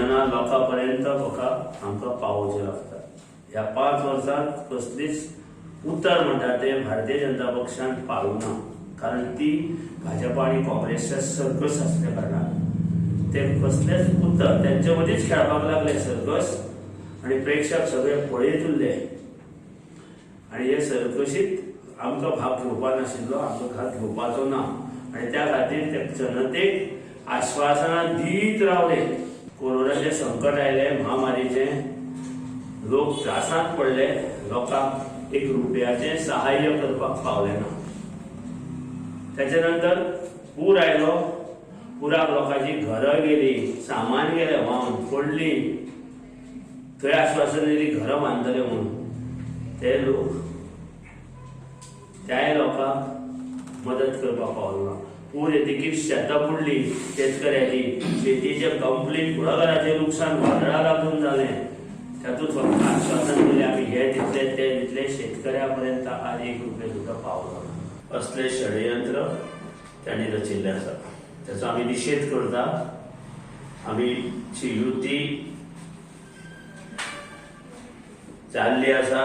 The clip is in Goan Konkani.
योजना लोकां पर्यंत फकत आमकां पावोवच्यो लागता. ह्या 5 वर्सांत कसलीच उतर म्हणटा तें भारतीय जनता पक्षान पाळूं ना, कारण ती भाजपा आनी काँग्रेसच्या सर्कस आसल्या कारणान ते कसलेच उतर त्यांचे मदींच खेळपाक लागले सर्कस, आनी प्रेक्षक सगळे पळयत उरले. आनी हे सर्कशीत आमकां भाग घेवपा नाशिल्लो, आमकां भाग घेवपाचो ना, आनी त्या खातीर ते जनतेक आश्वासनां दीत रावले. कोरोनाचें संकट आयलें, महामारीचें, लोक त्रासांत पडले, लोकांक 1 रुपयाचें सहाय्य करपाक पावलें ना. त्याच्या नंतर पूर आयलो, पुराक लोकांची घरां गेली, सामान गेलें व्हांवन पडली, थंय आश्वासन दिली घरां बांदतले म्हणून, ते लोक त्याय लोकांक मदत करपाक पावलो ना. पूर येतकीर शेतां बुडली शेतकऱ्याची, शेतीचें कंप्लीट कुळागराचें लुकसाण वादळा लागून जालें. तातूंत फक्त आश्वासन दिलें आमी हे दितले ते दितले, शेतकऱ्या पर्यंत आज 1 रुपया सुद्दां पावलो ना. असले षडयंत्र त्यांनी रचिल्लें आसा, त्याचो आमी निशेध करता. आमी युती जाल्ली आसा.